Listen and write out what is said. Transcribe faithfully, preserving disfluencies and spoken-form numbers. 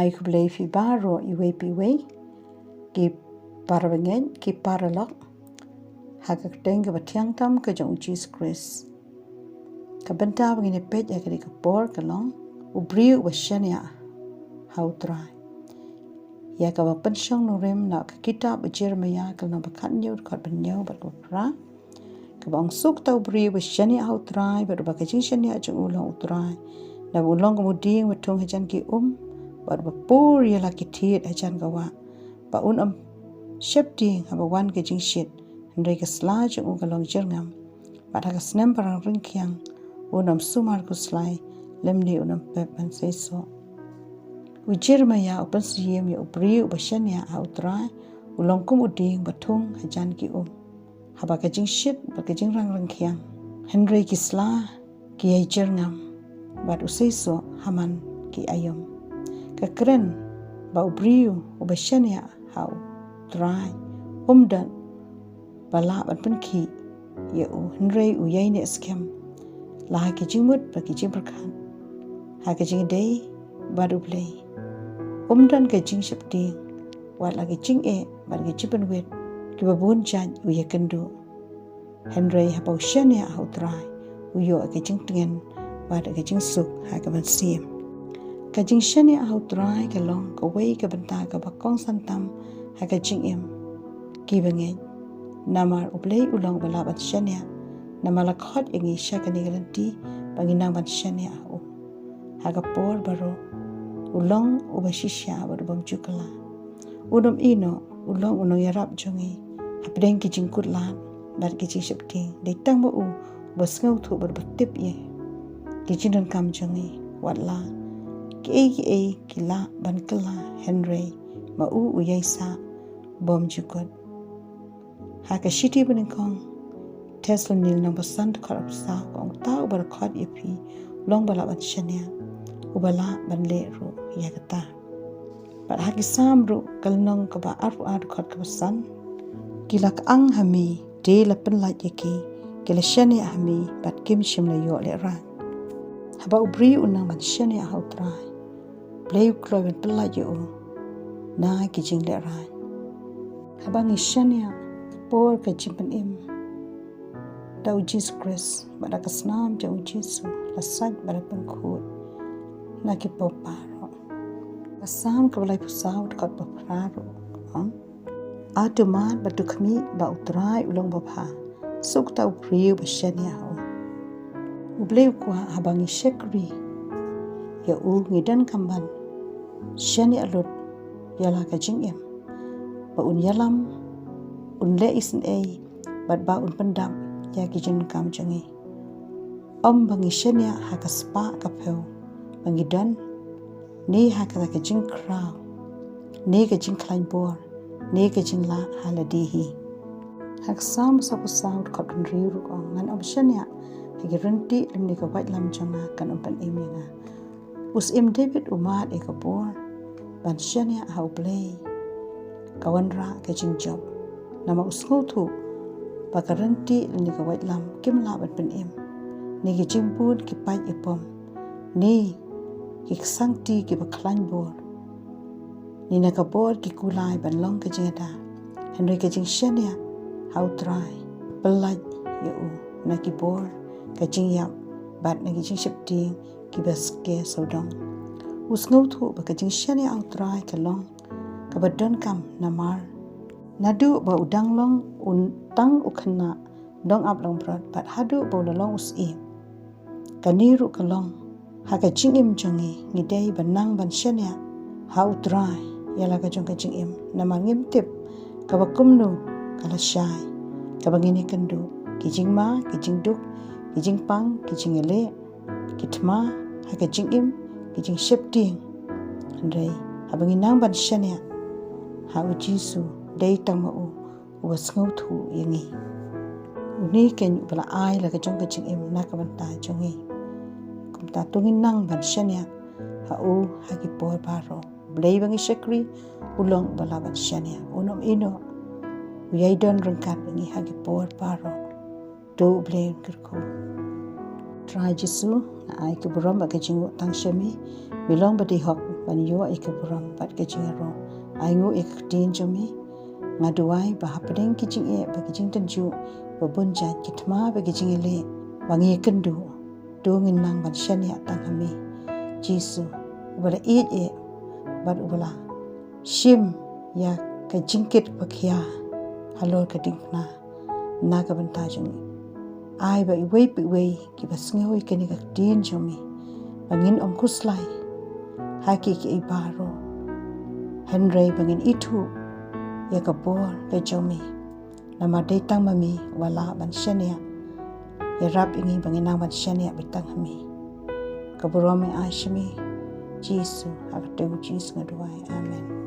Ai khublei phi baroh iwei pa iwei, ki parabangeit, ki paralok ha ka kyrteng kaba thiang tam ka jong u Jisu Khrist. Ka bynta ba ngin ïa peit ha kane ka por ka long: U briew uba shaniah ha U Trai. Ïa kaba pynshong nongrim na ka kitab u Jeremiah ka lynnong ba khathynñiew, dkhot ba hynñiew bad kaba phra, kaba ong: Suk ïa uta u briew uba shaniah ha U Trai, bad uba ka jingshaniah jong u long U Trai. Naba u long kum u dieng ba thung hajan ki um, bad uba pur ïa la ki thied hajan ka wah. Ba un ym sheptieng haba wan ka jingshit, hynrei ka sla jong u ka long jyrngam, bad ha ka snem ba rangryngkhiang un ym sumar khuslai, lymne un ym pep ban seisoh. U Jeremiah u pynsiem ïa u briew uba shaniah ha U Trai, u long kum u dieng ba thung hajan ki um haba ka jingshit bad ka jingrangryngkhiang, hynrei ki sla ki ïai jyrngam, bad u seisoh ha man ki aïom. Ka kren ba u briew uba shaniah ha U Trai um don ba lah ban pynkhih ïa u, hynrei u ïai neh skhem la ha ki jingmut bad ki jingpyrkhat, ha ka jingïadei bad U Blei. Um don ka jingsheptieng, wat la ki jingeh bad ki jingpynwit kiba bun jait u ïakynduh. Hynrei haba u shaniah ha U Trai, u ïoh ka jingtngen bad ka jingsuk ha ka mynsiem. Ka jingshaniah ha U Trai ka long kawei ka bynta kaba kongsan tam ha ka jingim ki bangeit. Namar U Blei u long uba lah ban shaniah, namar la khot ïa ngi sha kane ka lynti ba ngin nang ban shaniah ha u ha ka por baroh. U long uba shisha bad u bym ju kylla. Un ym ïehnoh, u long u nongïarap jong ngi hapdeng ki jingkutlad bad ki jingsheptieng. Dei tang ma u uba sngewthuh bad uba tip ïa ki jingdonkam jong ngi, wat la kiei kiei ki lah ban kylla, hynrei ma u u ïai sah bymjukut. Ha ka shithi banyngkong Thessaloni lynnong ba san dkhot arphew saw ka ong: Uta uba la khot ïa phi u long uba lah ban shaniah, uba lah ban leh ruh ïa kata. Bad ha ki Salm ruh ka lynnong kaba arphew ar dkhot kaba san: Ki la kyang ha me, te la pynlait ïa ki, ki la shaniah ha me bad kim shym la ïoh lehraiñ. Haba u briew u nang ban shaniah ha U Trai, Blei u kloi ban pynlait ïa u na ki jinglehraiñ. Haba ngi shaniah ha ka por ka jingpynim da u Jisu Khrist bad da ka snam jong u Jisu, la sait bad la pynkhuid na ki pop baroh. Ka Salm kaba laiphew saw dkhot ba phra ruh ka ong: A to mad bad to khmih ba U Trai u long babha, suk ïa uta u briew ba shaniah ha u. U Blei u kwah haba ngi shakri ïa u, ngi donkam ban shaniah lut ïa la ka jingim, ba un ïalam, un leh isynei, bad ba un pyndap ïa ki jingdonkam jong ngi. Ym ba ngi shaniah ha ka spah ka phew ba ngi don, ne ha ka jingkhraw, ne ka jingkhlaiñ bor, ne ka jinglah ha lade hi. Ha ka Salm sawphew saw dkhot hynriew ruh ka ong: Ngan ym shaniah ha ki ryntih, lymne ka waitlam jong nga kan ym pynim ïa nga. U Syiem David u mad ïa ka bor ban shaniah ha U Blei ka wanrah ka jingjop. Namar u sngewthuh ba ka ryntih lane ka waitlam kim lah ban pynim, ne ki jingbun ki pait ïapom, ne ki ksangti kiba khlaiñ bor, ne na ka bor ki kulai ban long ka jingada. Hynrei ka jingshaniah ha U Trai pynlait ïa u na ki bor ka jingïap bad na ki jingsheptieng kiba skhem sawdong. U sngewthuh ba ka jingshaniah ha U Trai ka long kaba donkam, namar naduh ba u dang long u tang u khynnah nongap langbrot bad haduh ba u la long u syiem, kane ruh ka long ha ka jingim jong ngi, ngi dei ban nang ban shaniah ha U Trai ïa la ka jong ka jingim. Namar ngim tip kaba kumno ka la shai, kaba ngin ïakynduh, ki jingma, ki jingduk, ki jingpang, ki jingïaleh, ki thma ha ka jingim, ki jingsheptieng. Hynrei haba ngi nang ban shaniah ha U Jisu, dei tang ma u uba sngewthuh ïa ngi. Une keiñ uba la ai la ka jong ka jingim na ka bynta jong ngi. Kumta to ngin nang ban shaniah ha u ha ki por baroh. Blei ba ngi shakri u long uba lah ban shaniah. Un ym ïehnoh, u ïai don ryngkat ïa ngi ha ki por baroh. To U Blei un kyrkhu. Trai Jisu, nga ai ka burom bad ka jingnguh tang sha me. Me long ba dei hok ban ïoh ïa ka burom bad ka jingïaroh. Ai nguh ïa ka ktien jong me. Nga duwai ba hapdeng ki jingeh bad ki jingtynjuh ba bun jait, ki thma bad ki jingïaleh ba ngi ïakynduh, to ngin nang ban shaniah tang ha me, Jisu, uba la ïeit eh bad uba la shim ïa ka jingkit ba khia halor ka diengphna na ka bynta jong ngi. Ai ba iwei pa iwei kiba sngew ïa kane ka ktien jong me ba ngin ym khuslai ha kiei kiei baroh, hynrei ba ngin ithuh ïa ka bor ka jong me. Namar dei tang ma me uba lah ban shaniah. Ïarap ïa ngi ba ngin nang ban shaniah beit tang ha me. Ka burom ai sha me, Jisu, ha ka kyrteng u Jisu nga duwai. Amen.